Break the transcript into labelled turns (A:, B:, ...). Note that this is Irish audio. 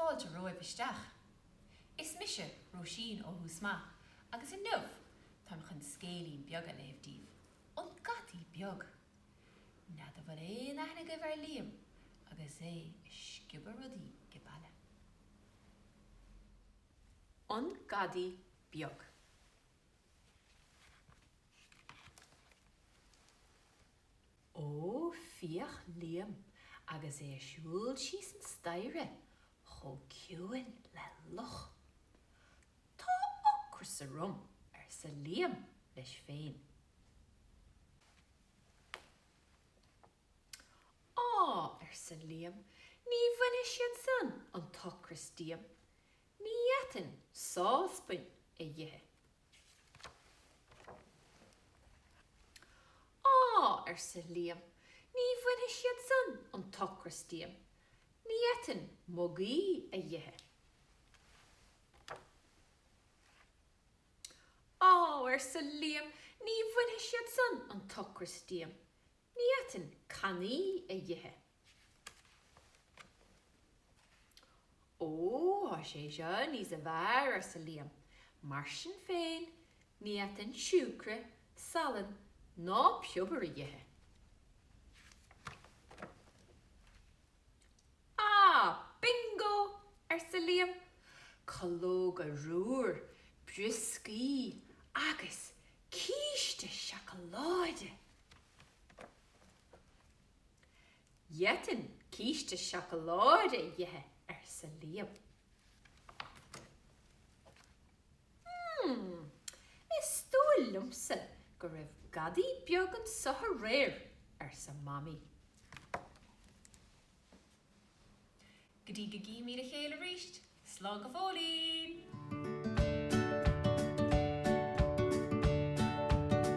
A: fáilte romhaibh isteach. Is mise Róisín ó Thús Maith agus inniu táim chun scéilín beag a léamh daoibh, An Gadaí Beag. N'fheadar bhfuil aon aithne agaibh ar Liam agus é ag sciobadh rudaí age baile. An Gadaí Beag. Ó, féach Liam agus é ag siúl síos an staighre chomh ciúin le luch. Tá ocras orm, arsa Liam leis féin. Á, arsa Liam, ní bhainfidh siad san an t-ocras díom. Ní fhéadfainn sáspan a dh'ithe. Á, arsa Liam, ní bhainfidh siad san an t-ocras díom, ní fhéadfainn mugaí a dh'ithe. Á, arsa Liam, ní bhainfidh siad san an t-ocras díom, ní fhéadfainn cannaí a dh'ithe. Ó, tá sé seo níosa bhfearr, arsa Liam. Mar sin féin, ní fhéadfainn siúcra, salann ná piobar a dh'ithe. Á, bingo! arsa Liam. Calóga ramhar, brioscaí agus císte seacláide! D'fhéadfainn císte seacláide a dh'ithe, arsa Liam. Hmm, is dóigh liomsa go raibh gadaí beag anso aréir, arsa Mamaí. Go dtí go gcímid a chéile arís, slán go fóillín!